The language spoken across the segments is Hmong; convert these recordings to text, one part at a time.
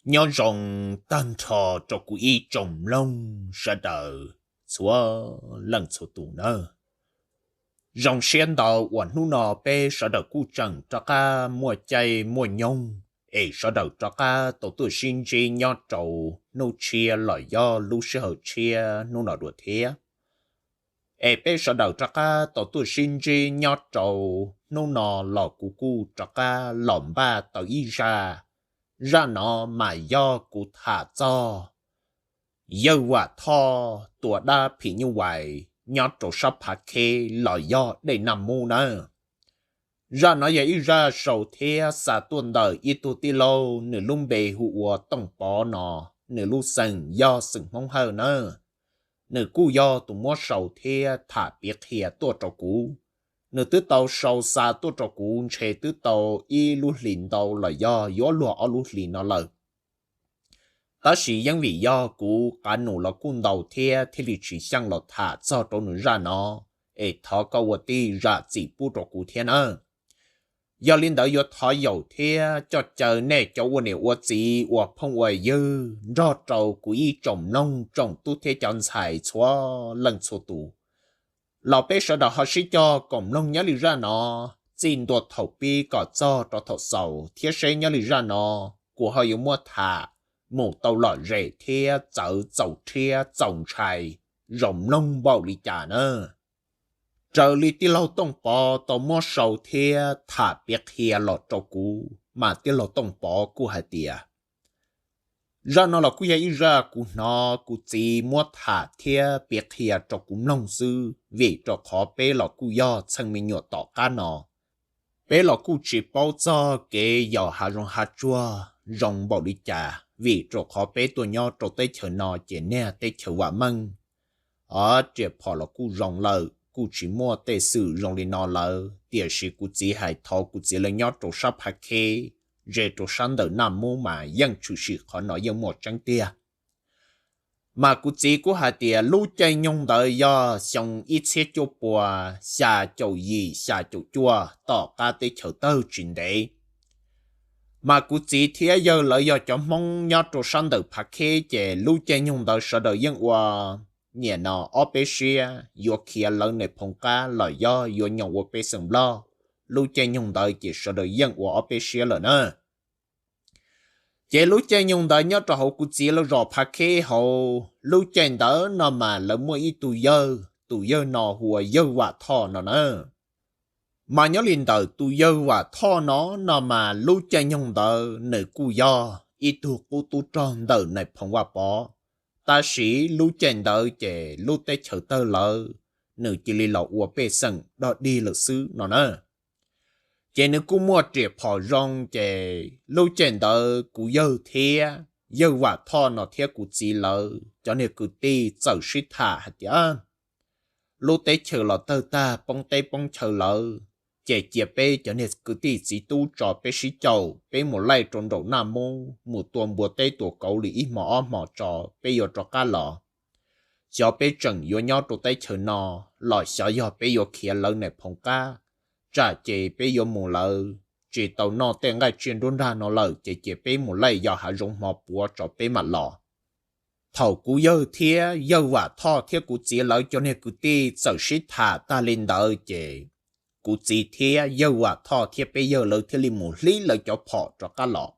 Nyob zoo tag nrho rau kuv ib tsoom mloog sawv daws txhua leej txhua tus nawb. Zoo siab ntau uas hnub no peb sawv daws kuj tseem rov qab muaj caij muaj nyoog es sawv daws rov qab tau tuaj sib ntsib nyob rau hnub tshiab los yog lub sij hawm tshiab hnub no dua thiab. Es peb sawv daws rov qab tau tuaj sib ntsib nyob rau hnub no los kuv kuj rov qab los npaj tau ib zaj. Zaj no mas yog kuv tham txog yawg Vam Thoj tua dab phim nyuj vais nyob rau sab Phav Kheb los yog Dej Naj Mub nawb. Zaj no yog ib zaj sau thiab xa tuaj ntawm ib tug tij laug, nws lub npe hu ua Tooj Pov no, nws lub xeem yog xeem Hmoob Hawj nawb. Nws kuj yog tus muab sau thiab tham piav qhia tuaj rau kuv. Nws twb tau sau xa tuaj rau kuv ntshe twb tau ib lub hlis ntau los yog yuav luag ob lub hlis no lawm. Tab sis yeej vim yog kuv qav num los kuj ntau thiab thiaj li tsis xyeej los tham txog rau nws zaj no, es thov koj ua tij zam txim pub rau kuv thiab nawb. Yog li ntawd yuav thov yaum thiab coj caw nej cov ua niam ua txiv ua phooj ua ywg nrog rau kuv ib tsoom mloog tsoom tub thiab cov ntxhais txhua leej txhua tus los peb sawv daws ho sib cog koom mloog nyob li zaj no txij ntua thaum pib kom txog rau thaum xaus thiab seb nyob li zaj no kuv ho yuav muab tham mus tau lom zem thiab txawv txaus rhiab txaus ntshai zoo mloog npaum li cas nawb. Raws li tij laug Tooj Pov tau muab sau thiab tham piav qhia los rau kuv mas tij laug Tooj Pov kuj hais tias zaj no los kuj yog ib zaj kuv hnov kuv txiv muab tham thiab piav qhia rau kuv mloog xwb, vim rau qhov peb los kuj yog txheej me nyuam tom qab no, peb los kuj tsis paub txog kev yos hav zoov hav tsuag zoo npaum li cas, vim rau qhov peb tuaj nyob rau teb chaws no ces niag teb chaws vam meej, o, riam phom los kuj zoo lawm, kuj tsis muaj tej xwm zoo li no lawm. Tiam sis kuv txiv hais thaum kuv txiv lawv nyob rau sab Phav Kheb, ze rau sab ntawm Naj Mub mas yeej tshwm sim qhov no yeej muaj tseeb tiag. Mas kuv txiv kuj hais tias lub caij nyoog ntawd yog xyoo ib txhiab cuaj pua xya caum yim xya caum cuaj tom qab teb chaws tawg tsis ntev. Mas kuv txiv thiab yawg lawv yog cov Hmoob nyob rau sab ntawm Phav Kheb ces lub caij nyoog ntawd sawv daws yeej ua niam no ob peb siab yuav khiav lawv Nais Phoo qab los yog yuav nyoog ua pej xeem Nplog, lub caij nyoog ntawd ces sawv daws yeej ua ob peb siab lawm na. Ces lub caij nyoog ntawd nyob rau hauv kuv txiv lawv zos Phav Kheb hauv lub caij ntawd no mas lawv muaj ib tug yawg, tus yawg no hu ua yawg Vam Thoj no na. Mas nyob li ntawm tus yawg Vam Thoj no, no mas lub caij nyoog ntawd nws kuj yog ib tug qub tub rog ntawm Nais Phoo Vaj Pov, tab sis lub caij ntawd ces lub teb chaws tawg lawm, nws cia li los ua pej xeem dog dig lawm xwb no na. Ces nws kuj muaj riam phom zoo, ces lub caij ntawd kuv yawg thiab yawg Vam Thoj no thiab kuv txiv lawv cov niag kwv tij txawm sib tham hais tias lub teb chaws los tawg tag poob teb poob chaw lawm, ces cia peb cov niag kwv tij txiv tub tso peb sib caum peb mus laij rau nraum Naj Mub mus tua npua teb tua kauv li ib hmo ob hmo tso peb yuav rov qab los. Xyov peb tseem yuav nyob rau teb chaws no los xyov yog peb yuav khiav lawv Nais Phoo qab, tsam ces peb yuav mus lawv tsis tau noj tej nqaij tsiaj nruab nrag no lawm, ces cia peb mus laij yos hav zoov hmo puav tso peb mam los. Thaum kuv yawg thiab yawg Vam Thoj thiab kuv txiv lawv cov niag kwv tij txawm sib tham tag li ntawd ces kuv txiv thiab yawg Vam Thoj thiab peb yawg lawv thiaj li mus hlib lawv cov phom rov qab los.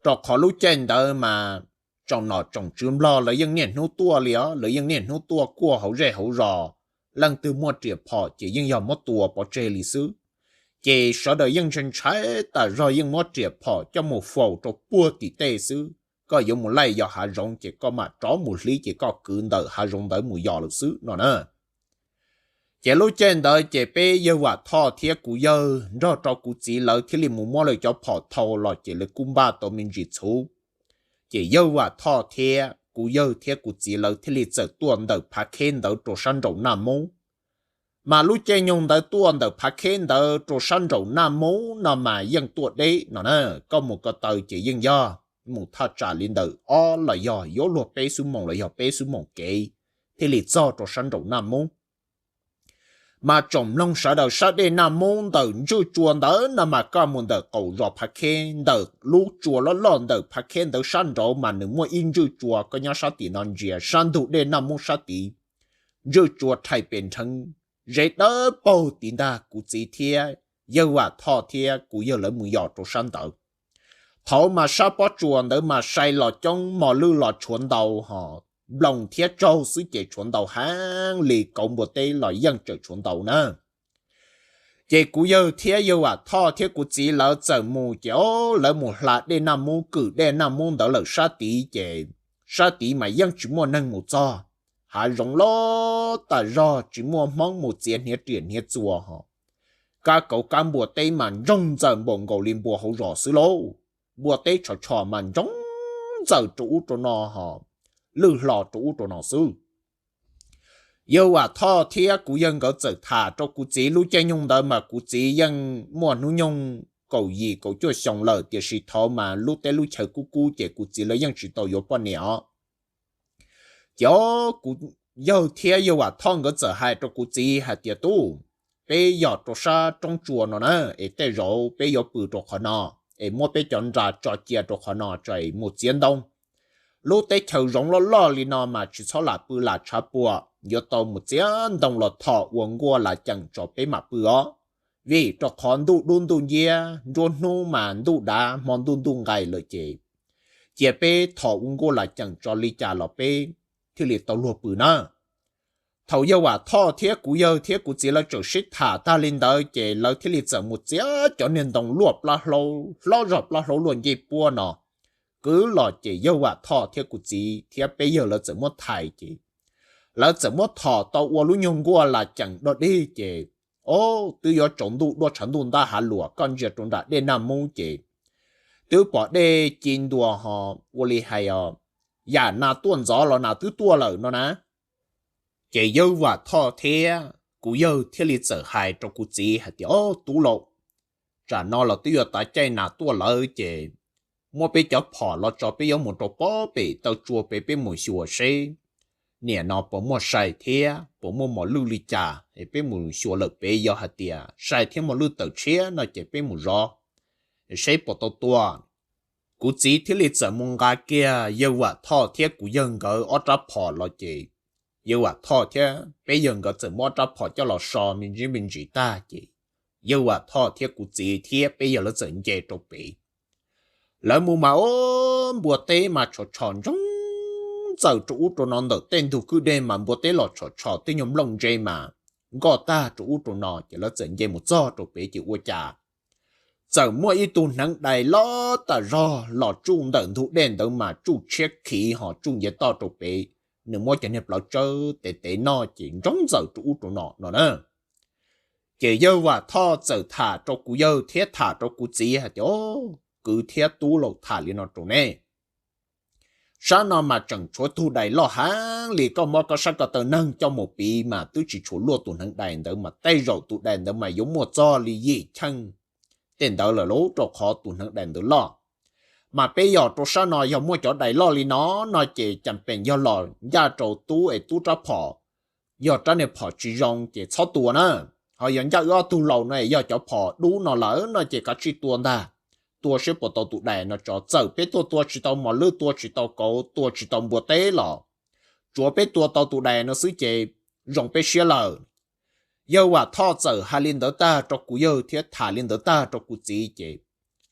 Rau qhov lub caij ntawd mas tsoom nom tsoom tswv Nplog lawv yeej niaj hnub tuaj li os, lawv yeej niaj hnub tuaj kuaj hauv zej hauv zos, leej twg muaj riam phom ces yeej yog muab tua pov tseg li xwb. Ces sawv daws yeej ntshai ntshai tas zog yeej muab riam phom coj mus faus rau puag tim tej xwb. Koj yuav mus laij yos hav zoov ces koj mam rov mus hlib ces koj kwv ntawm hav zoov ntawd mus yos lawm xwb no na. Ces lub caij ntawd ces peb yawg Vam Thoj thiab kuv yawg nrog rau kuv txiv lawv thiaj li mus muab lawv cov phom thau los ces lawv kuj npaj tau me ntsis txhuv. Ces yawg Vam Thoj thiab kuv yawg thiab kuv txiv lawv thiaj li txawm tuaj ntawm Phav Kheb ntawd rau sab nraum Naj Mub. Mas lub caij nyoog ntawd tuaj ntawm Phav Kheb ntawd rau sab nraum Naj Mub no mas yeej tuaj deb no na, koj mus ko taw ces yeej yog mus thaj tsam li ntawm ob los yog yuav luag peb xuab moos los yog peb xuab moos kev thiaj li txog rau sab nraum Naj Mub. Mas tsoom mloog sawv daws, sab dej Naj Mub ntawm ntswj tsua ntawd no mas koj mus ntawm qaum zos Phav Kheb, ntawm lub tsua loj loj ntawm Phav Kheb ntawd sab nraud mas nws muaj ib ntswj tsua, koj nyob sab tim no ntsia sab ntug dej Naj Mub sab tid, ntswj tsua rhais pes nrheev, zeb dawb paug tid ntag. Kuv txiv thiab yawg Vam Thoj thiab kuv yawg lawv mus yos rau sab ntawd. Thaum mas sab pob tsuas ntawd mas sai los coob, mos lwj los tshuav ntau, ho nploos thiab tsaug xwb ces tshuav ntau heev li, kauv npua teb los yeej tseem tshuav ntau na. Ces kuv yawg thiab yawg Vam Thoj thiab kuv txiv lawv txawm mus ces o, lawv mus hla dej Naj Mub, kwm dej Naj Mub ntawd lawm sab tid ces sab tid mas yeej tsis muaj neeg mus txog, hav zoov loj tas zog, tsis muaj Hmoob mus txiav hniav riam hniav txuas ho. Kab kauv kab npua teb mas ntsoog ntxaws npaum nkaus li npua hauv zos xwb lauj. Npua teb tshos tshos mas ntsoog ntxaws rau ub rau no ho, lwj hlo rau ub rau no xwb. Yawg Vam Thoj thiab kuv yawg nkawd txawm tham rau kuv txiv, lub caij nyoog ntawd mas kuv txiv yeej muaj hnub nyoog kaum yim kaum cuaj xyoo lawm, tiam sis thaum mas lub teb lub chaw kub kub ces kuv txiv lawv yeej tsis tau yuav poj niam os. Ces kuv yawg thiab yawg Vam Thoj nkawd txawm hais rau kuv txiv hais tias, Tub, peb yos rau sab roob tsua no na, es tej zaum peb yuav pw rau qhov no, es muab peb cov nra tso cia rau qhov no tso es mus txiav ntoo. Lub teb chaws zoov loj loj li no mas tsis txhob lam pw lam tshav puam, yuav tau mus txiav ntoo los thom ua nkuaj las ceem tso peb mam pw os. Vim rau qhov ntuj dub ntuj nciab, nruab hnub mas ntuj dav, hmo ntuj ntuj nqaim lawm ces cia peb thom ua nkuaj las ceem tso li cas los peb thiaj li tau luag pw na. Thaum yawg Vam Thoj thiab kuv yawg thiab kuv txiv lawv txawm sib tham tag li ntawd ces lawv thiaj li txawm mus txiav cov niag ntoo luaj plab hlaub, hlob zog plab hlaub luaj ncej puab no kwv los ces yawg Vam Thoj thiab kuv txiv thiab peb yawg lawv txawm muab thais ces lawv txawm muab thom tau ua lub nyuag nkuaj las ceem dog dig ces, o, twb yuav tsaus ntuj duab tshav ntuj ntab hav luas, koj ntsia rau nram dej Naj Mub ces twb pom dej ci ntua ho, ua li hais os, yam nas tuaj ntxov los nas twb tuaj lawm no na. Ces yawg Vam Thoj thiab kuv yawg thiaj li txawm hais rau kuv txiv hais tias, O, tub lauj, tsam no los twb yuav tav caij nas tuaj lawm ces muab peb cov phom los tso, peb yuav mus rau pob pem taw tsua pem, peb mus xyuas seb niam no puas muaj sai thiab puas muaj mos lwj li cas, es peb mus xyuas lawm pem, yog hais tias sai thiab mos lwj tawm tshiab no ces peb mus zov seb puas tau tua. Kuv txiv thiaj li txawm mus nqa kiag yawg Vam Thoj thiab kuv yawg nkawd ob rab phom los ces yawg Vam Thoj thiab peb yawg nkawd txawm muab ob rab phom coj los so me ntsis me ntsis tag ces yawg Vam Thoj thiab kuv txiv thiab peb yawg lawv txawm nce rau pem. Lawv mus mas o, npua teb mas tshos tshos ntsoog ntxaws rau ub rau no, ntawm tej ntug kwj deg mas npua teb los tshos tshos, tej nyuag nplooj ntse mas nkoj tag rau ub rau no ces lawv txawm nce mus txog rau pem ces ua cas txawm muaj ib tug hneev dais loj tas zog los tsuj ntawm ntug dej ntawd mas tsuj tshiab khiv ho tsuj nce toj rau pem, nws muab cov niag plawv tsawb tev tev noj ces ntsoog ntxaws rau ub rau no no na. Ces yawg Vam Thoj txawm tham rau kuv yawg thiab tham rau kuv txiv hais tias, O, kwv thiab tub lauj, tham li no rau nej, sab no mas tseem tshuav tug dais loj heev li, koj muab koj sab ko taw neeg coj mus piv mas twb tsis tshua luaj tus hneev dais ntawd, mas tej zaum tus dais ntawd mas yuav muaj txog li yim cheej tej ntawd lawm lauj, rau qhov tus hneev dais ntawd loj. Mas peb yog rau sab no yog muaj cov dais loj li no no ces cas peem yog los ncaj rau tub es tub rab phom yog rab niag phom tsis zoo ces txhob tua na. Ho yog ncaj wb ob tug laus no es yog cov phom dub no lawm no ces kav tsij tua ntag. Tua seb puas tau tus dais no tso, txawm peb tuaj tua tsis tau mos lwj, tua tsis tau kauv, tua tsis tau npua teb los tsuav peb tua tau tus dais no xwb ces zoo peb siab lawm. Yawg Vam Thoj txawm hais li ntawd tag rau kuv yawg thiab tham li ntawd tag rau kuv txiv ces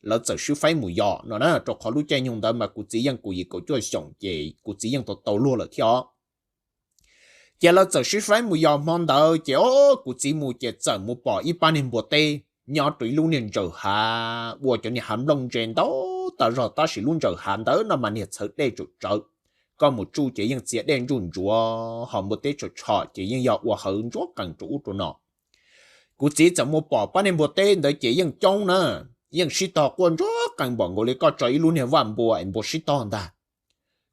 lawv txawm sib faib mus yos no na, rau qhov lub caij nyoog ntawd mas kuv txiv yeej kaum yim kaum cuaj xyoos ces kuv txiv yeej tau tau luag lawm thiab os. Ces lawv txawm sib faib mus yos hmo ntawd ces o, kuv txiv mus ces txawm mus pom ib pab niag npua teb nyob rau ib lub niag ntsaws hav, ua cov niag hav nplooj ntse ntau tas zog, tab sis lub ntsaws hav ntawd no mas niag txhawv dej tsawm tsawv, koj mus tsuj ces yeej txia dej ntsuj ntsuav, ho npua teb tshom tshom ces yeej yog ua hawv ntsuab qees rau ub rau no. Kuv txiv txawm mus pom pab niag npua teb ntawd ces yeej coob na, yeej sib tog quaj ntsuab qees npaum nkaus li koj tso ib lub niag vaj npua es npua sib tog ntag.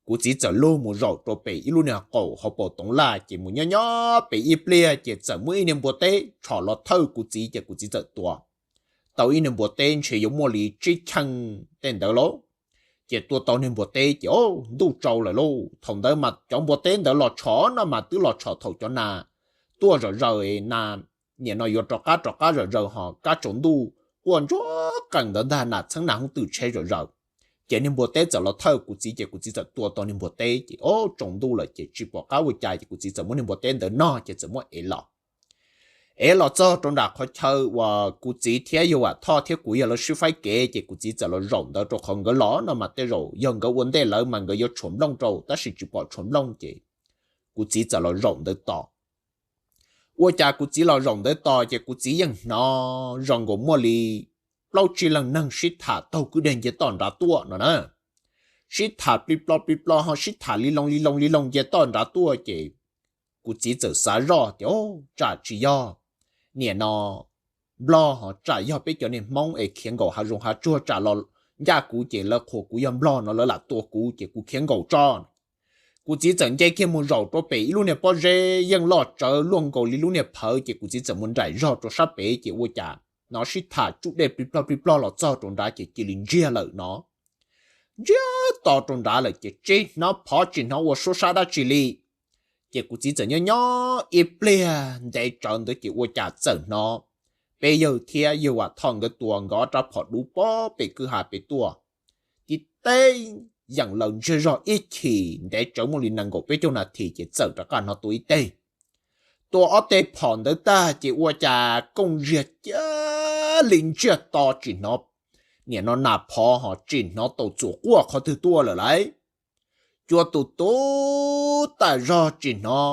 Kuv txiv txawm lug mus zaum rau pem ib lub niag qaum hauv paus toov laj ces mus nyob nyob pem ib pliag ces txawm muaj ib niag npua teb tshom los thawj kuv txiv ces kuv txiv txawm tua tau ib niag npua teb ntshe yuav muaj li tsib cheej tej ntawd lauj. Ces tua tau niag npua teb ces o, ntuj tsaus lawm lauj. Thaum ntawd mas cov npua teb ntawd los tshom no mas twb los tshom thaum cov nas tuaj zom zaws, nas nim no yuav rov qab rov qab zom zaws ho kab tsaus ntuj quaj ntsuag qees ntawd ntag, nas txheeb nas hoob twm tsheb zom zaws. Ces niag npua teb txawm los thawj kuv txiv ces kuv txiv txawm tua tau niag npua teb ces ob tsaus ntuj lawm ces tsis pom qab ua cas ces kuv txiv txawm muab niag npua teb ntawd nog ces txawm muab ev los ev los txog rau nram qhov chaw uas kuv txiv thiab yawg Vam Thoj thiab kuv yawg lawv sib faib kev ces kuv txiv txawm los zaum ntawd rau qhov nkawd los no mas tej zaum yog nkawd ua ntej lawv mas nkawd yuav tshuam nplooj rau tab sis tsis pom tshuam nplooj ces kuv txiv txawm los zaum ntawd tos. Ua cas kuv txiv los zaum ntawd tos ces kuv txiv yeej hnov zoo nkaus muaj li plaub tsib leeg neeg sib tham taug kwj deg nce toj nrad tuaj no na. Sib tham plig plo plig plo ho sib tham li loo li loo li loo nce toj nrad tuaj ces kuv txiv txawm xav zoj tias tsam tsis yog niam no nplog ho tsam yog peb cov niag Hmoob es khiav nkaum hav zoov hav tsuag tsam los ncaj kuv ces lawv qhuas kuv yog nplog no lawv lam tua kuv ces kuv khiav nkaum tso. Kuv txiv txawm nce kiag mus zaum rau pem ib lub niag pob zeb yeej loj tsawv luaj nkaus li lub niag phawv ces kuv txiv txawm mus nraim zog rau sab pem ces ua cas hnov sib tham tsuj dej plig plog plig plog los txog rau nrad ces cia li ntsiag lawm no. Ntsiag to rau nrad lawm ces tsis hnov phov tsis hnov ua suab sab dab tsi li. Ces kuv txiv txawm nyob nyob ib pliag ntev tsawv ntawd ces ua cas txawm hnov peb yawg thiab yawg Vam Thoj nkawd tua nkawd ob rab phom dub pob pem kwj ha pem tuaj. Tib teb yeem laws ntsiag zog ib chim ntev tsawv muaj li nees nkaum peb caug nas this ces txawm rov qab hnov tua ib teg. Tua ob teg phom ntawd tag ces ua cas kooj ziag cia li ntsiag to tsis hnov niam no nas phov ho tsis hnov tau txuas quaj qhov twg tuaj lawm lauj. Cua tus tus tag zog tsis hnov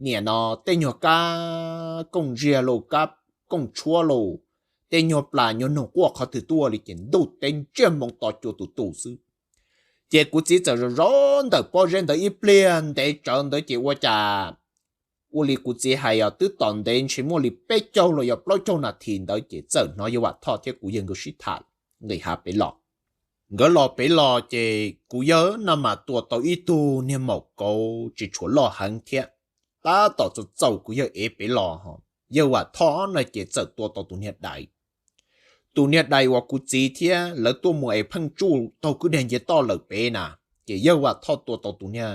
niam no tej nyuag kab kooj ziag los kab kooj tshuab los tej nyuag plas nyuag noog quaj qhov twg tuaj li ces ntuj teb ntsiag moo to cua tus tus xwb. Ces kuv txiv txawm zaum zaum ntawm pob zeb ntawd ib pliag ntev tsawv ntawd ces ua cas ua li kuv txiv hais os twb tos ntev ntshe muaj li peb caug los yog plaub caug nas this ntawd ces txawm hnov yawg Vam Thoj thiab kuv yawg nkawd sib tham nqis hav pem los. Nkawd los pem los ces kuv yawg no mas tua tau ib tug niag maum kauv tsis tshua loj heev thiab. Tab tom txaus txaus kuv yawg ev pem los, yawg Vam Thoj no ces txawm tua tau tus niag dais. Tus niag dais uas kuv txiv thiab lawv tuaj mus es pheej tsuj taug kwj deg nce toj lawm pem na, ces yawg Vam Thoj tua tau tus niag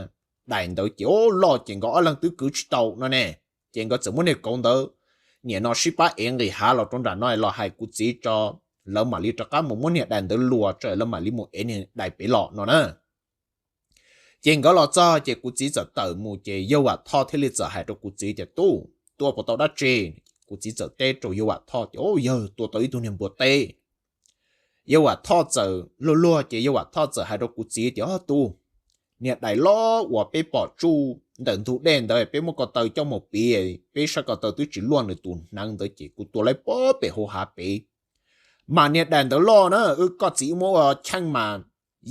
dais ntawd ces ua loj ces nkawd ob leeg twb kwv tsis tau no ne. Ces nkawd txawm muab niag kauv ntawd niam no sib pab ev nqis hav los rau nram no los hais kuv txiv tso, lawv mam li rov qab mus muab niag dais ntawd luas tso lawv mam li mus ev niag dais pem los no na. Ces nkawd los txog ces kuv txiv txawm tawm mus ces yawg Vam Thoj thiaj li txawm hais rau kuv txiv tias tub, tua puas tau dab tsi? Kuv txiv txawm teb rau yawg Vam Thoj tias yawg, tua tau ib tug niag npua teb. Yawg Vam Thoj txawm luag luag ces yawg Vam Thoj txawm hais rau kuv txiv tias tub, niag dais loj uas peb pom tsuj ntawm ntug dej ntawd peb muab ko taw coj mus piv, peb saib ko taw twb tsis luaj nws tus hneev ntawd ces kuv tua lawv pem hauv hav pem. Mas niag dais ntawd loj na, wb koj txiv wb muab ua cheej mas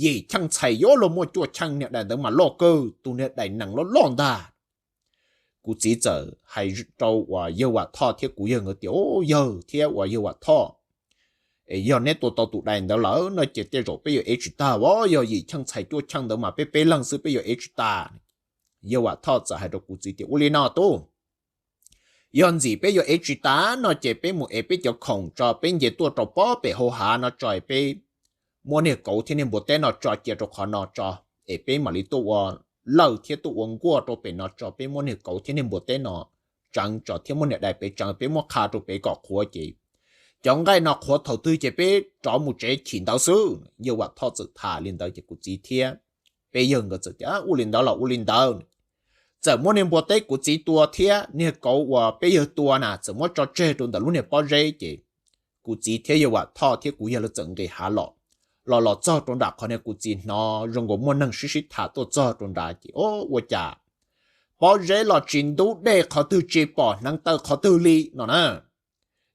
yim cheej txhais yuav luag muaj cuaj cheej, niag dais ntawd mas loj kawg, tus niag dais nees loj loj ntag. Kuv txiv txawm hais rau uas yawg Vam Thoj thiab kuv yawg nkawd tias yawg thiab uas yawg Vam Thoj, yog neb tua tau tus dais ntawd lawm no ces tej zaum peb yuav ev tsis tag, yog yim cheej txhais cuaj cheej ntawd mas peb peb leeg xwb peb yuav ev tsis tag. Yawg Vam Thoj txawm hais rau kuv txiv tias ua li no tub, yog ntxim peb yuav ev tsis tag no ces peb mus ev peb cov khoom tso peb nce tuaj rau pob pem hauv hav no tso, peb muab niag kauv thiab niag npua teb no tso cia rau qhov no tso, es peb mam li tuaj ua lawj thiab tuaj ua nkuaj rau pem no tso, peb muab niag kauv thiab niag npua teb no tseev tso thiab muab niag dais pem tseev, peb muab qha rau pem kom qhuav ces cov nqaij no qhuav thaum twg ces peb rov mus tsev chim ntawd xwb. Yawg Vam Thoj txawm tham li ntawd ces kuv txiv thiab peb yawg nkawd txawm tias ua li ntawd los ua li ntawd. Txawm muab niag npua teb kuv txiv tua thiab niag kauv uas peb yawg tua na txawm muab tso tseg rau ntawm lub niag pob zeb ces kuv txiv thiab yawg Vam Thoj thiab kuv yawg lawv txawm nqis hav los. Los los txog rau nram qhov niag kuv txiv hnov zoo nkaus muaj neeg sib sib tham tuaj txog rau nrad ces ua cas pob zeb los tsis ntub dej qhov twg tsis pom hneev taw qhov twg li no na.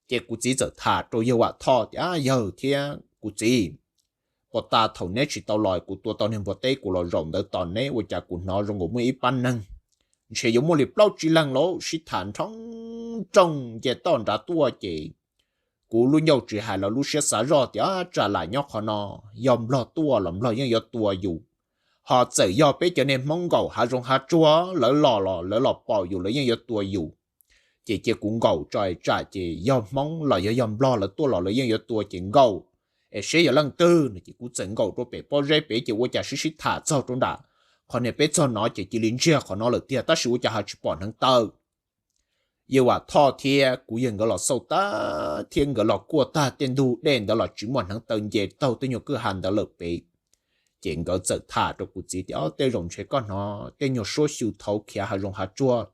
Ces kuv txiv txawm tham rau yawg Vam Thoj tias yawg thiab kuv txiv, puas tas thaum neb tsis tau los kuv tua tau niag npua teb kuv los zaum ntawd tos neb ua cas kuv hnov zoo nkaus muaj ib pab neeg ntshe yuav muaj li plaub tsib leeg lauj sib tham nrhoo nrooj nce toj nrad tuaj ces kuv lub ncauj tsis hais los lub siab xav zoj tias tsam lam nyob qhov no, yog nplog tuaj los nplog yeej yuav tua yus, ho txawm yog peb cov niag Hmoob nkaum hav zoov hav tsuag lawv los los lawv los pom yus lawv yeej yuav tua yus. Ces cia kuv nkaum tso tsam ces yog Hmoob los yog yog nplog lawv tuaj los lawv yeej yuav tua ces nkaum es seb yog leej twg no ces kuv txawm nkaum rau pem pob zeb pem ces ua cas sib sib tham txog rau nram qhov niag peb txog no ces cia li ntsiag qhov no lawm tiag tab sis ua cas ho tsis pom hneev taw. Yawg Vam Thoj thiab kuv yawg nkawd los xauj tag thiab nkawd los kuaj tag tej ntug dej ntawd los tsis muaj hneev taw nce taug tej nyuag kwj ha ntawd lawm pem. Ces nkawd txawm tham rau kuv txiv tias, Ob, tej zaum ntshe koj hnov tej nyuag suab xyu thaud khiav hav zoov hav tsuag,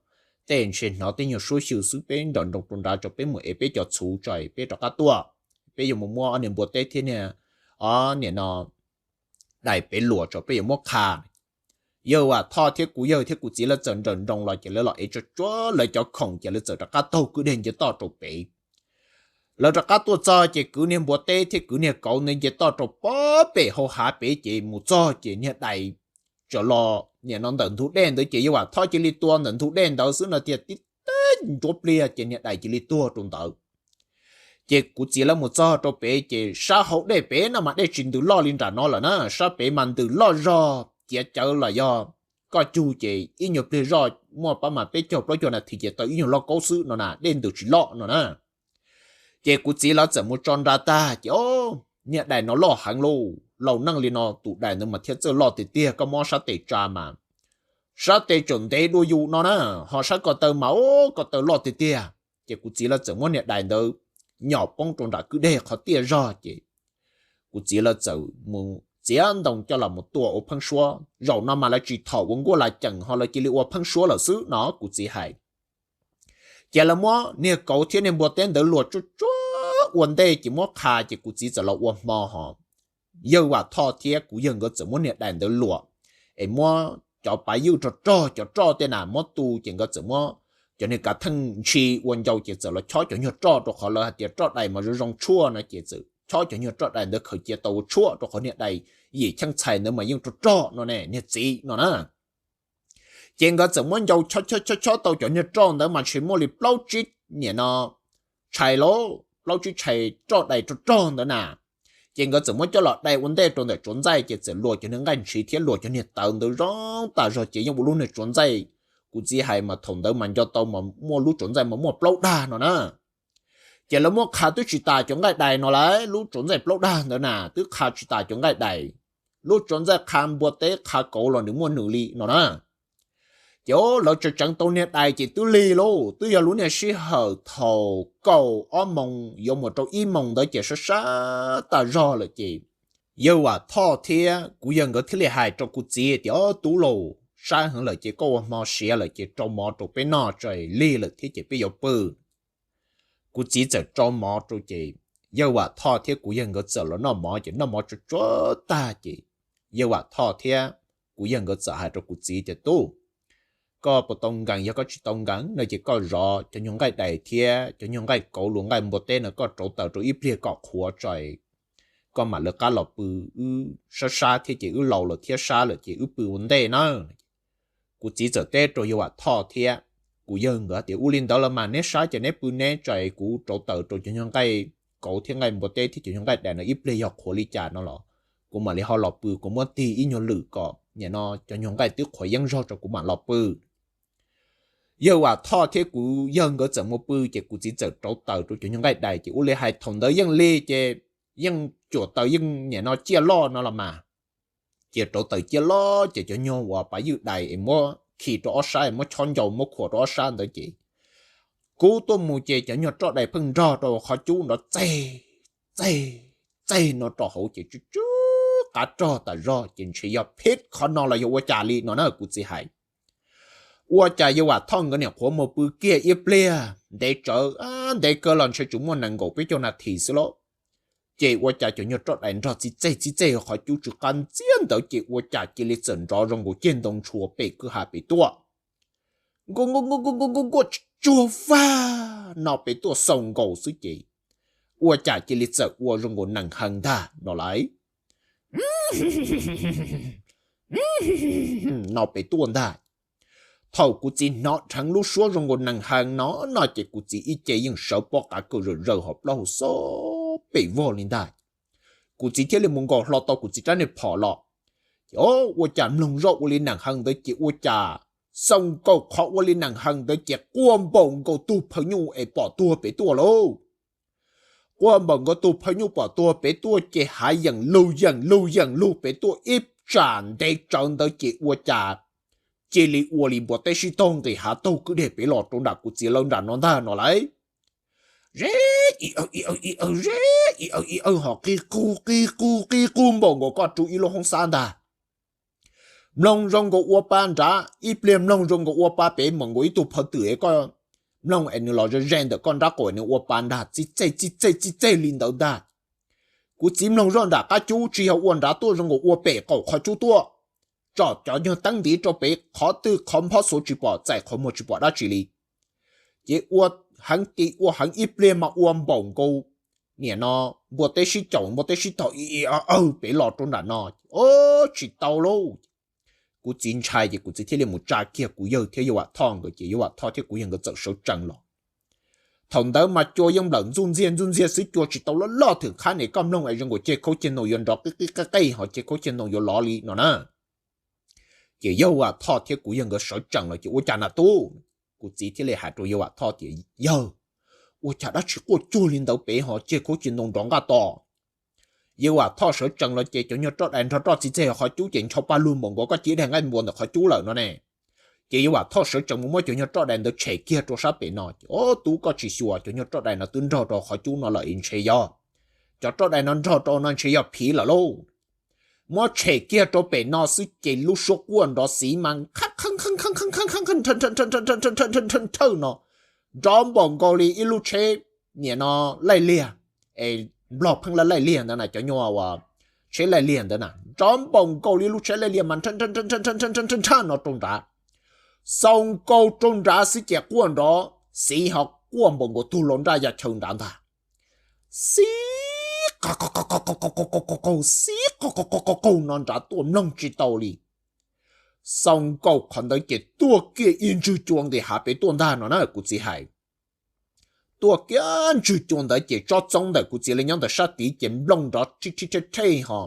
tej ntshe hnov tej nyuag suab xyu xwb, peb nrov nroo rau nrad tso, peb mus ev peb cov txhuv tso peb rov qab tuaj. Peb yuav mus muab ob niag npua teb thiab niag, ob niag no dais pem luas tso, peb yuav muab qha. Yawg Vam Thoj thiab kuv yawg thiab kuv txiv lawv txawm nrawm nroos los ces lawv los ev tsuag tsuag lawv cov khoom ces lawv txawm rov qab taug kwj dej nce toj rau pem. Lawv rov qab tuaj txog ces kwv niag npua teb thiab kwv niag kauv ntawd nce toj rau pem hauv hav pem ces mus txog ces niag dais txawm los nim no ntawm ntug dej ntawd ces yawg Vam Thoj cia li tua ntawm ntug dej ntawd xwb no tiag, tib teg nruab pliag ces niag dais cia li tuag rau ntawd. Ces kuv txiv lawv mus txog rau pem ces sab hauv dej pem no mas dej tsis ntws loj li nram no lawm na, sab pem mas ntws loj zog ciav cawv los yog koj cug ces ib nyuag pliag zoj muaj pab mas peb caug plaub caug nas this ces tau ib nyuag loj kaub xwb no na, dej ntws tsis loj no na. Ces kuv txiv lawv txawm mus tso nra tag ces, Ob, niag dais no loj heev lauj, laus neej li no tus dais ntawd mas thiaj txawj loj tiag tiag, koj muab ob sab tes tsa mas sab tes tseem ntev dua yus no na, ho sab ko taw mas, ob, ko taw loj tiag tiag. Ces kuv txiv lawv txawm muab niag dais ntawd nyom poob rau nram kwj dej qhov tiaj zog ces kuv txiv lawv txawm mus txiav ntoo coj los mus tua ua pheeb suab. Zaum no mas lawv tsis thaum ua nkuaj las ceem ho lawv cia li ua pheeb suab lawm xwb no kuv txiv hais. Ces lawv muab niag kauv thiab niag npua teb ntawd luas tsuag tsuag ua ntej ces muab qha ces kuv txiv txawm los ua hmo ho. Yawg Vam Thoj thiab kuv yawg nkawd txawm muab niag dais ntawd luas es muab cov pav ywj rog rog cov roj tej na muab tu ces nkawd txawm muab cov niag kav theej ntshis ua ncau ces txawm los chob cov nyuag roj rau qhov lawv hais tias roj dais mas zoo zoo tshuaj no ces txawm chob cov nyuag roj dais ntawd khaws cia tau ua tshuaj rau qhov niag dais yim cheej txhais ntawd mas yeej rog rog no ne niag txiv no na. Ces nkawd txawm muab ncau chob chob chob chob tau cov nyuag roj ntawd mas ntshe muaj li plaub tsib niam no tshais lauj, plaub tsib tshais roj dais rog rog ntawd na. Ces nkawd txawm muab coj los dai ua ntej rau ntawm tsuav ntxaij ces txawm luas cov niag nqaij ntshiv thiab luas cov niag tawv ntawd zoo tas zog ces yeej ua lub niag tsuav ntxaij. Kuv txiv hais mas thaum ntawd mas nco tau mas muaj lub tsuav ntxaij mas muaj plaub dag no na. Ces lawv muab qha twb tsis tas cov nqaij dais no lawm, lub tsuav ntxaij plaub dag ntawd na twb qha tsis tas cov nqaij dais. Lub tsuav ntxaij qha npua teb qha kauv los nws muaj nws li no na. Ces lawv tseev tseev tau niag dais ces twb lig lauj, twb yog lub niag sij hawm thaum kaum ob moos yuav mus rau ib moos ntawd ces sab sab tas zog lawm ces yawg Vam Thoj thiab kuv yawg nkawd thiaj li hais rau kuv txiv tias, Ob, tub laus, sab heev lawm ces koj ua hmo siav lawm ces rau mov rau peb noj tso, lig lawm thiab ces peb yuav pw. Kuv txiv txawm rau mov rau ces yawg Vam Thoj thiab kuv yawg nkawd txawm los noj mov ces noj mov tsuag tsuag tag ces yawg Vam Thoj thiab kuv yawg nkawd txawm hais rau kuv txiv tias, Tub, koj puas tau nkees? Yog koj tsis tau nkees no ces koj zov cov nyuag nqaij dais thiab cov nyuag nqaij kauv luas nqaij npua teb no koj rauv taws rau ib pliag kom qhuav tso, koj mam lawv qab los pw. Wb sab sab thiab ces wb laus lawm thiab sab lawm ces wb pw ua ntej na. Kuv txiv txawm teb rau yawg Vam Thoj thiab kuv yawg nkawd tias, Ua li ntawd los mas neb sab ces neb pw neb tso, kuv rauv taws rau cov nyuag nqaij kauv thiab nqaij npua teb thiab cov nyuag nqaij dais no ib pliag yog qhuav li cas no los kuv mam li ho los pw, kuv muab tig ib nyuag lwm kom nim no cov nyuag nqaij twb qhuav yeeb zog tso kuv mam los pw. Yawg Vam Thoj thiab kuv yawg nkawd txawm mus pw ces kuv txiv txawm rauv taws rau cov nyuag nqaij dais ces ua li hais thaum ntawd yeej lig ces yeej cuam taws yeej nim no ciaj loj no los mas. Ces rauv taws ciaj loj ces cov nyuag uas pav ywj dais es muab khi rau ob sab es muab chob ncau muab khuam rau ob sab ntawd ces kub tuaj mus ces cov nyuag roj dais pheej nrog rau qhov cub nrov txeg txeg txeg no rau hauv ces tsw tsw qav rog tas zog ces ntshe yog phib qhov no los yog ua cas li no na kuv txiv hais. Ua cas yawg Vam Thoj nkawd niam qhuav mus pw kiag ib pliag ntev tsawv, ntev kawg los ntshe tsuas muaj nees nkaum peb caug nas this xwb lauj. Ces ua cas cov nyuag roj dais nrog txi txeg txi txeg qhov cub tsw qab ntxiab ntawd ces ua cas cia li txawm nrov zoo nkaus ceg ntoo ntshua pem kwj ha pem tuaj. Nkuaj nkuaj nkuaj nkuaj nkuaj tsuag vag no pem tuaj xau nkaus xwb ces ua cas cia li txawm ua zoo nkaus nees hees ntag no lauj. No pem tuaj ntag. Thaum kuv txiv hnov dheev lub suab zoo nkaus nees hees no no ces kuv txiv ib ce yeej sawv pob qav kaws zawm zaws hos plaub hau xob pem vog li ntag. Kuv txiv thiaj li mus nkaus hlo tau kuv txiv rab niag phom los. Ces ua cas mloog zoj ua li nees hees ntawd ces ua cas xau nkaus qhov ua li nees hees ntawd ces quaj npaum nkaus tug phaj nyuj es pom tuag pem tuaj lauj. Quaj npaum nkaus tug phaj nyuj pom tuag pem tuaj ces hav yeem lug yeem lug yeem lug pem tuaj ib tsam ntev tsawv ntawd ces ua cas cia li ua li npua teb sib taug nqis hav taug kwj deg pem los rau nram kuv txiv lawv nram no ntag no lauj. Zeb i aw i aw i aw, zeb i aw i aw, ho qi qu qi qu qi qu npaum nkaus koj rau ib lub hoob xab ntag. Mloog zoo nkaus ua pa nrad, ib pliag mloog zoo nkaus ua pa pem, npaum nkaus ib tug phaw twm es koj mloog es nws los ze ze ntawm koj nrab qaum es nws ua pa nrad, txij txej txij txej txij txej li ntawd ntag. Kuv txiv mloog zoj nram qab cub, tsis yog ua nrad tuaj, zoo nkaus ua pem qaum qhov cub tuaj, tsom cov nyuag teeb ntiv rau pem, qhov twg qhov nphob xuav tsis pom, txais qhov muag tsis pom dab tsi li. Ces ua heev ti ua heev, ib pliag mas ua npaum nkaus, nim no, npua teb sib caum npua teb sib taug i i aw aw pem los rau nram no. Ub, tsis tau lauj. Kuv txiv ntshai ces kuv txiv thiaj li mus tsa kiag kuv yawg thiab yawg Vam Thoj nkawd, ces yawg Vam Thoj thiab kuv yawg nkawd txawm sawv tsees los. Thaum ntawd mas cua yeej nplawm ntxuj ntxiag ntxuj ntxiag xwb, cua tsis tau loj loj thwm qhab ne, koj mloog es zoo nkaus ceg khaub ceg ntoo yuav nrov qij qij qej qej, ho ceg khaub ceg ntoo yuav lov li no na. Ces yawg Vam Thoj thiab kuv yawg nkawd sawv tsees los ces ua cas na tub? Kuv txiv thiaj li hais rau yawg Vam Thoj tias, Yawg, ua cas dab tsi quaj cuag li ntawd pem ho ceg khaub ceg ntoo nrov nqaj to? Yawg Vam Thoj sawv tsees los ces cov nyuag roj dais nrog roj txiv txeg qhov cub ces ncho paj lug npaum nkaus koj cia daim nqaij npua ntawm qhov cub lawm no ne. Ces yawg Vam Thoj sawv tsees mus muab cov nyuag roj dais ntawd tshem kiag rau sab pem no. Ub, tub, koj tsis xyuas, cov nyuag roj dais no twb nrog rau qhov cub no lawm es ntshe yog, cov roj dais no nrog rau no ntshe yog phiv lawm lauj. Muab tshem kiag rau pem no xwb ces lub suab quaj nrov xiv mas thawj no, nrov npaum nkaus li ib lub tsheb, nim no, laij liag, es Nplog pheej laij liag ntawd na, cov nyuag uas tsheb laij liag ntawd na, nrov npaum nkaus li lub tsheb laij liag mas nrhaj no rau nrad. Xaus nkaus rau nrad xwb ces quaj nrov xiv ho quaj npaum nkaus tug laus nraj ya chaw nrad ntag. Xiv qaug qaug qaug qaug qaug qaug qaug qaug qaug qaug qaug qaug no nrad tuaj mloog tsis tau li. Xaus nkaus qhov ntawd ces tuaj kiag ib ntswg cua nqis hav pem tuaj ntag no na kuv txiv hais. Tuaj kiag ntswg cua ntawd ces tsob txoob ntawm kuv txiv lawv nyob ntawm sab tid ces nplooj nrov rhib rhib rheb rheb ho,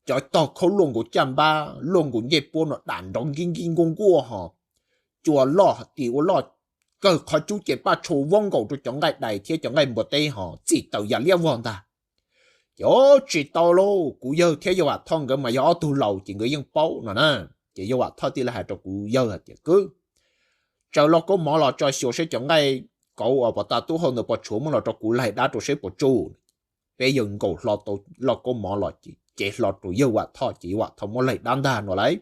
cov tog khaub luaj nkaus caj npab luaj nkaus ncej puab no dam nrov nkij nkij nkuaj nkuaj ho, cua loj tim ua loj, kawg qhov cub ces paj tshau voob nkaus rau cov nqaij dais thiab cov nqaij npua teb ho txim taws ya liab vog ntag. Ces tsis tau lauj, kuv yawg thiab yawg Vam Thoj nkawd mas yog ob tug laus ces nkawd yeej paub no na. Ces yawg Vam Thoj thiaj li hais rau kuv yawg hais tias, Kwv, tsaws lauj kaub mov los tso xyuas seb cov nqaij kauv uas pov tas tub hau ntawd puas tshuav, muab los rau kuv laig dab rau seb puas tsuj. Peb yawg nkaus hlo tau lauj kaub mov los ces cev hlo rau yawg Vam Thoj ces yawg Vam Thoj muab laig dab ntag no lauj.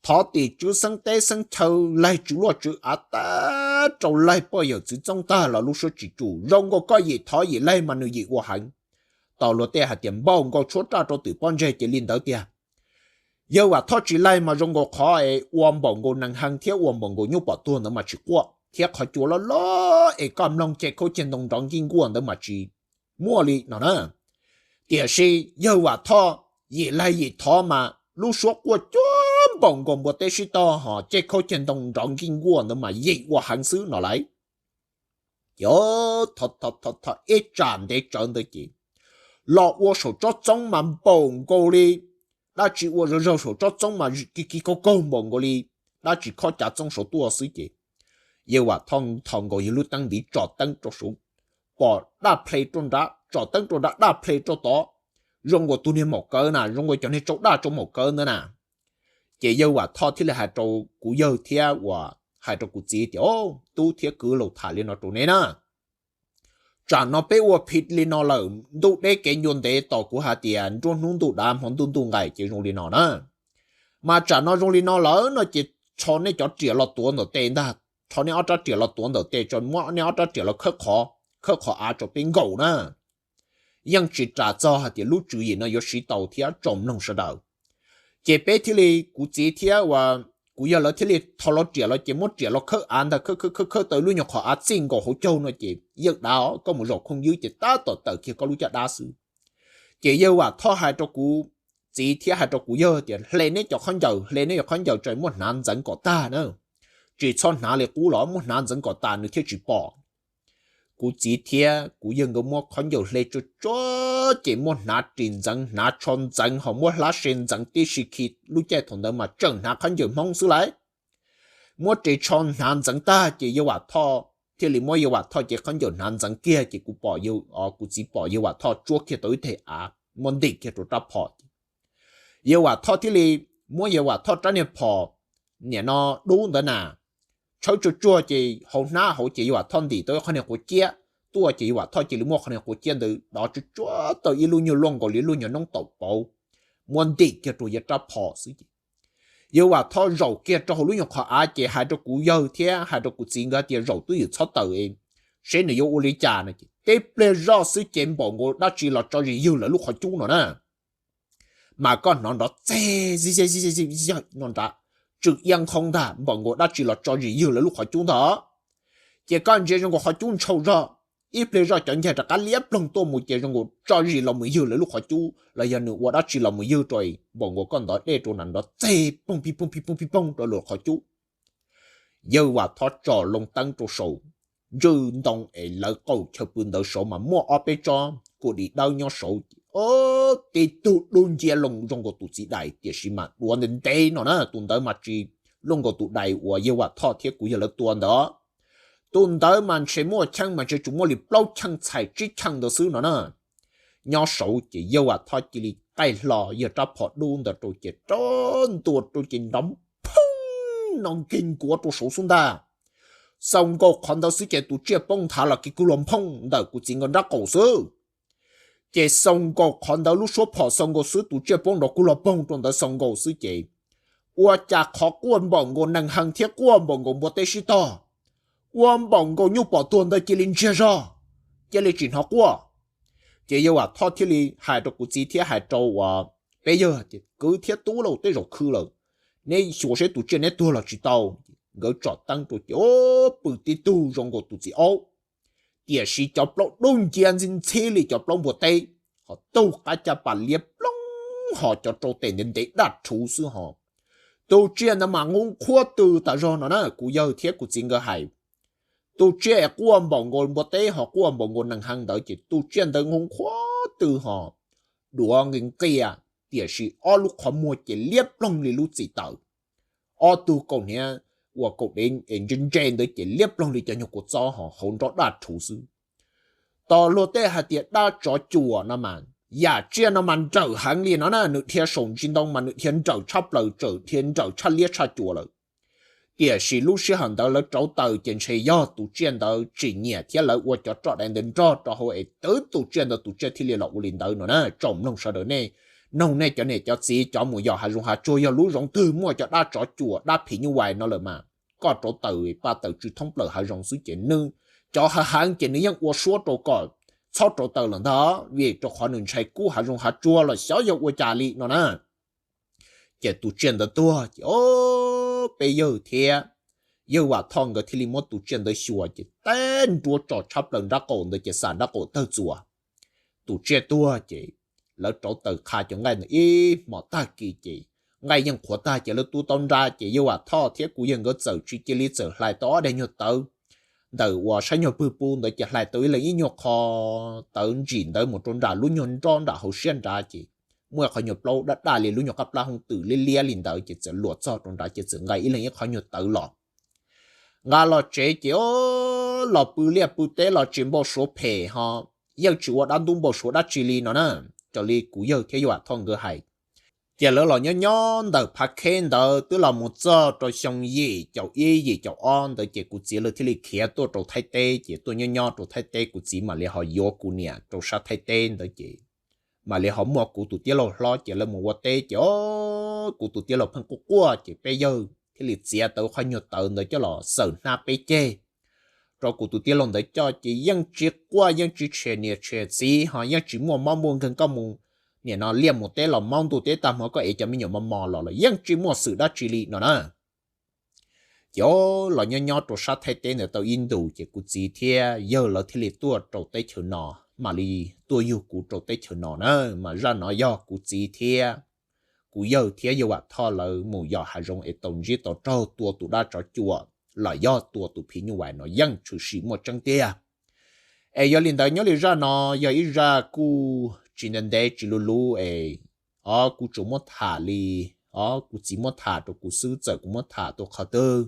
Thov tim tswv xeeb teb xeeb chaw, laig tswv luaj tswv av tag, rau laig poj yawm txwv txoob tag los lub suab tsis tsum, zoo nkaus koj yim thov yim laig mas nws yim ua heev. Tos luag tej hais tias npaum nkaus tshuab raj rau twm pob ntseg ces li ntawd tiag. Yawg Vam Thoj tsis laig mas zoo nkaus qhov es ua npaum nkaus nees heev thiab ua npaum nkaus nyuj pom tuag ntawd mas tsis quaj, thiab qhov cua loj loj es koj mloog ceg khaub ceg ntoo nrov nkij nkuaj ntawd mas tsis muaj li no na. Tiam sis yawg Vam Thoj yim laig yim thov mas lub suab quaj cuag npaum nkaus npua teb sib tog ho ceg khaub ceg ntoo nrov nkij nkuaj ntawd mas yim ua heev xwb no lauj. Ces thov thov thov ib tsam ntev tsawv ntawd ces los ua saum tsob txoob mas npaum nkaus li dab tsi ua zaug zaug saum tsob txoob mas kis kis kaug kaug npaum nkaus li dab tsi khob cav txoob saud tuaj xwb ces yawg Vam Thoj tho nkaus yawg lub teeb ntiv tsom teeb rau saud, pom daj ple rau nrad, tsom teeb rau nrad daj ple rau tod, zoo nkaus tus niag maum kawv na, zoo nkaus cov niag tsau daj tsau maum kawv ntawd na. Ces yawg Vam Thoj thiaj li hais rau kuv yawg thiab uas hais rau kuv txiv tias, Tub thiab kwv, los tham li no rau neb na, tsam no peb ua phim li no lawm, ntuj deb kev ncua ntev, tos kuv hais tias nruab hnub ntuj dav hmo ntuj ntuj nqaim ces zoo li no na. Mas tsam no zoo li no lawm no ces rho nej cov riam los tuav ntawm tes ntag, rho nej ob rab riam los tuav ntawm tes tso, muab nej ob rab riam los khawb qhov, khawb qhov av tso peb nkaum na. Yeej tsis ras txog hais tias lub tswv yim no yuav siv tau thiab, tsoom mloog sawv daws. Ces peb thiaj li, kuv txiv thiab uas kuv yawg lawv thiaj li tho los riam los ces muab riam los khawb av ntag, khawb khawb khawb khawb tau lub nyuag qhov av txij nkaus hauv caug no ces yeej dav os, koj mus zaum khooj ywb ces tab tom tawm kiag koj lub caj dab xwb. Ces yawg Vam Thoj hais rau kuv txiv thiab hais rau kuv yawg tias, Hle neb cov khaub ncaws, hle neb cov khaub ncaws tso, muab hnav ntxeev kom tag na. Tsis txhob hnav li qub los, muab hnav ntxeev kom tas nws thiaj tsis pom. Kuv txiv thiab kuv yawg nkawd muab khaub ncaws hle tsuag tsuag ces muab hnav ris ntxeev, hnav tsho ntxeev, ho muab hlab se ntxeev tib si khi. Lub caij thaum ntawd mas tseem hnav khaub ncaws Hmoob xwb lauj. Muab ris tsho hnav ntxeev tag ces yawg Vam Thoj thiaj li muab yawg Vam Thoj cev khaub ncaws hnav ntxeev kiag ces kuv pom, kuv txiv pom yawg Vam Thoj tsuab kiag tau ib teg av muab ntim kiag rau rab phom ces yawg Vam Thoj thiaj li muab yawg Vam Thoj rab niag phom niam no dub ntawd na, tshawb tsuag tsuag ces hauv hnab hauv ces Yawg Vam Thoj ntim tau ib qho niag quav ciab tuaj ces Yawg Vam Thoj cia li muab qhov niag quav ciab ntawd dov tsuag tsuag tau ib lub nyuag luaj nkaus li lub nyuag noob taum pauv, muab ntim kiag rau yav rab phom xwb ces Yawg Vam Thoj zaum kiag rau hauv lub nyuag qhov av ces hais rau kuv yawg thiab hais rau kuv txiv nkawd tias zaum twb ywm txhob tawm, seb nws yuav ua li cas no ces tib pliag zoj xwb ces npaum nkaus dab tsi los tso zis ywg lawv lub qhov cub no na. Mas koj hnov nrov txeg no nrad, tsw iab nqhoob ntag, npaum nkaus dab tsi los tso zis ywg lawv lub qhov cub ntag. Ces koj ntsia zoo nkaus qhov cub ntshau zog, ib pliag zoj cov ncaig rov qab liab ploog tuaj mus ces zoo nkaus tso zis los mus ywg lawv lub qhov cub los yog nws ua dab tsi los mus ywg rau, npaum nkaus koj ntov dej rau na nrov txeg poog pig poog pig poog pig poog rau lawv qhov cub. Yawg Vam Thoj tsom loo teeb rau saum ntswj ntoo es lawv qaum chaw pw ntawd saud mas muaj ob peb tsob kua dis dawb nyob saud ces tib tug dub nciab loo zoo nkaus tus txiv dais tiam sis mas duav ntev ntev no na, tus ntawd mas tsis luaj nkaus tus dais uas Yawg Vam Thoj thiab kuv yawg lawv tua ntawd. Tus ntawd mas ntshe muaj cheej mas ntshe tsuas muaj li plaub cheej txhais tsib cheej ntawd xwb no na. Nyob saud ces Yawg Vam Thoj cia li qaij hlo yawg rab phom dub ntawd rau ces rov ntua rau ces nrov phooj no nkig nkuav rau saud xwb ntag. Xaus nkaus qhov ntawd xwb ces tus tsiaj poob nthav los kis kug los nphooj ntawm kuv txiv nkawd nrab qaum xwb. Ces xaus nkaus qhov ntawd lub suab phom xaus nkaus xwb tus tsiaj poob nrov kug los poog rau ntawd xaus nkaus xwb ces ua cas qhov quaj npaum nkaus nees hees thiab quaj npaum nkaus npua teb sib tog, ua npaum nkaus nyuj pom tuag ntawd cia li ntsiag zog, cia li tsis hnov quaj. Ces Yawg Vam Thoj thiaj li hais rau kuv txiv thiab hais rau uas peb yawg tias kwv thiab tub lauj, tej zaum khw lawm, neb xyuas seb tus tsiaj neb tuag los tsis tau. Nkawd tsom teeb rau ces pw tib tug zoo nkaus tus txiv aub, tiam sis cov plaub dub nciab ntxhib ntxhib li cov plaub npua teb, ho tug qab caj pas liab ploog ho cov rau tes ntev ntev daj rhuv xwb ho. Tus tsiaj ntawd mas nqhub nqhuab tw tas zog no na, kuv yawg thiab kuv txiv nkawd hais. Tus tsiaj es quaj npaum nkaus npua teb ho quaj npaum nkaus nees hees ntawd ces tus tsiaj ntawd nqhub nqhuab tw ho duav nqis nqias, tiam sis ob lub qhov muag ces liab ploog li lub txim taws. Ob tug kaus hniav uas kaum dev es ntse ntse ntawd ces liab ploog li cov nyuag kua txob ho hauv nrob daj rhuv xwb. Tos luag tej hais tias dab tsov cuam no mas yam tsiaj no mas nrawm heev li no na, nws dhia saum ntsis ntoo mas nws dhia nrawm tshaj plaws, txawm dhia nrawm tshaj liab tshaj cuam lawm. Tiam sis lub sij hawm ntawd lawv rauv taws ces ntshe yog tus tsiaj ntawd tsis nyiam thiab lawv ua cov roj dai ntawd nrog rau hauv es twb tus tsiaj ntawd tus tsiaj thiaj li los ua li ntawd no na. Tsoom mloog sawv daws nej, noog nej cov niam cov txiv cov mus yos hav zoov hav tsuag, yog lub zoov twg muaj cov dab tsov cuam dab phim nyuj vais no lawm mas koj rauv taws paj taws tsw thoob plaws hav zoov xwb ces nws, cov hav heev ces nws yeej ua suab rau kom txhob rauv taws lawm ntag, vim rau qhov nws ntshai kub hav zoov hav tsuag los xyov yog ua cas li no na. Ces tus tsiaj ntawd tuag ces peb yawg thiab yawg Vam Thoj nkawd thiaj li muab tus tsiaj ntawd xyuas ces teb nruab tso tshab plaws nrab qaum ntawd ces xam nrab qaum tawg txuas. Tus tsiaj tuag ces lawv rauv taws qha cov nqaij ntawd ib hmos tag kis ces nqaij yeej qhuav tag ces lawv tu tau nra ces yawg Vam Thoj thiab kuv yawg nkawd txawm tsis cia li txawm hlais tau ob daim nyuag tawv ntawm uas saib nyuag pwg pub ntawd ces hlais tau ib leeg ib nyuag qho tawv ntsim ntawd mus rau nram lub nyuag nrob nram hauv siab nrad ces muaj qhov nyuag plaub daj daj li lub nyuag qab plab hooj twm liab liab li ntawd ces txawm luam txog rau nrad ces txawm nqa ib leeg ib qhov nyuag tawv los. Nqa los tsev ces los pw liaj pw teb los tsis npau suav phem ho yeej tsis ua dab ntub npau suav dab tsi li no na. Raws li kuv yawg thiab yawg Vam Thoj nkawd hais, ces lawv los nyob nyob ntawm phav kheb ntawd twb los mus txog rau xyoo yim caum ib yim caum ob ntawd ces kuv txiv lawv thiaj li khiav tuaj rau Thaib teb ces tuaj nyob nyob rau Thaib teb kuv txiv mam li ho yuav kuv niam rau sab Thaib teb ntawd ces mam li ho muaj kuv tus tij laug hlob ces lawv mus ua teb ces o kuv tus tij laug pheej quaj quaj ces peb yawg thiaj li txiav tau qhov nyuag tawv ntawd coj los xawm hnab peb ceg rau kuv tus tij laug ntawd coj ces yeej tsis quaj yeej tsis tshem niam tshem txiv ho yeej tsis muaj mob muaj nkeeg koj mus niam no liaj mus teb los maub ntuj teb tag hmo koj ev cov me nyuam mos mos los los yeej tsis muaj xwm dab tsi li no na. Ces o los nyob nyob rau sab Thaib teb ntawd tau ib ntus ces kuv txiv thiab yawg lawv thiaj li tuaj rau teb chaws no, mam li tuaj yug kuv rau teb chaws no na. Mas zaj no yog kuv txiv thiab kuv yawg thiab yawg Vam Thoj lawv mus yos hav zoov es tau ntsib tau raug tua tus dab tsov cuam los yog tua tus phim nyuj vais no yeej tshwm sim muaj tseeb tiag. Es yog li ntawd nyob li zaj no yog ib zaj kuj tsis ntev ntev tsis luv luv es o kuv tsuas muab tham li o kuv txiv muab tham rau kuv xwb, txawm kuv muab tham tuaj qhov twg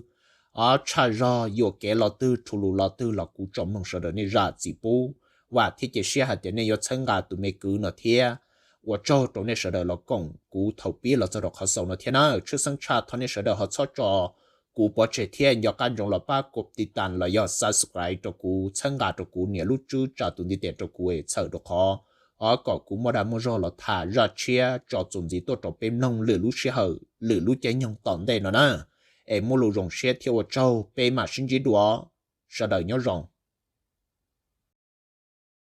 o tshaj zog yuam kev los twg rhu lus los twg los kuv tsoom mloog sawv daws nej zam txim pub. Vam thiab cia siab hais tias nej yuav txhawb nqa tus me kwv no thiab Ua tsaug rau nej sawv daws los koom kuv thaum pib los txog rau qhov xaus no thiab na. Tshwj xeeb tshaj thov nej sawv daws ho txhob tso kuv pov tseg thiab nco qab ntsoov los pab kom tiv tas los yog subscribe rau kuv, txhawb nqa rau kuv, nias lub tswb tsa tus ntiv tes rau kuv es txhawm rau qhov kom kuv muaj dag muaj zog los tham zaj tshiab tso txuas ntxiv tuaj rau peb mloog lwm lub sij hawm lwm lub caij nyoog tom ntej no na. Es muaj lus zoo siab thiab ua tsaug, peb mam sib ntsib dua. Sawv daws nyob zoo.